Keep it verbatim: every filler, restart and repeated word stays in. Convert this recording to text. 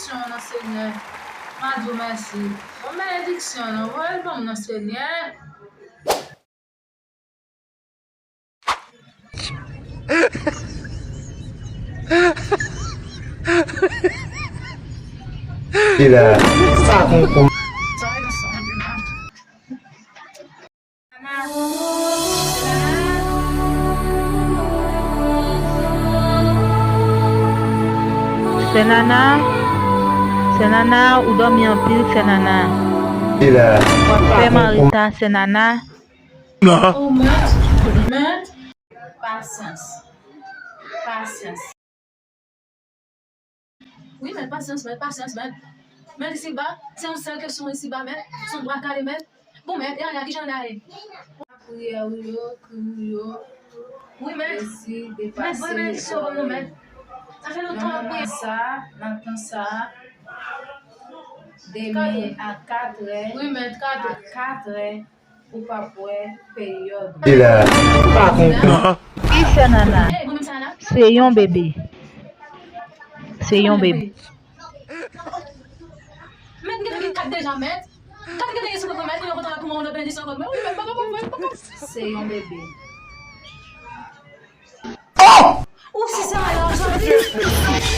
Nan Senyè, m a di w mèsi. Bon benediksyon, non, voye l ban m nan Senyè. Ki la? Sa konprann. Sè Nana, Sè Nana, ou dòmi anpil, Sè Nana. Ki la? W ap fè mari sa, Sè Nana. Ou mèt, mèt, pasyans. Pasyans. Wi, mèt, pasyans, mèt, pasyans, mèt. Mèt, isiba, se yon sèl kesyon isiba, mèt. Se yon bra kale, mèt. Bon, mèt, e Ana, kijan Ana ye? Priyè ou yo, kri ou yo. Wi, mèt. Resi depase erè yo. Nan moman sa, nan tan sa, demen a katrè, wi, mèt, katrè, a katrè, ou p ap wè peryòd. Ki la? Ou pa konprann. Wi, Sè Nana. Se yon bebe. Se yon bebe. Mèt, gen kat deja, mèt. Kat gen sou kòk mwen, mèt, kounye a kontan pou mwen, on benediksyon kòk mwen. Wi, mèt, papa, papa, papa. Se yon bebe. Ou si se yon lajan.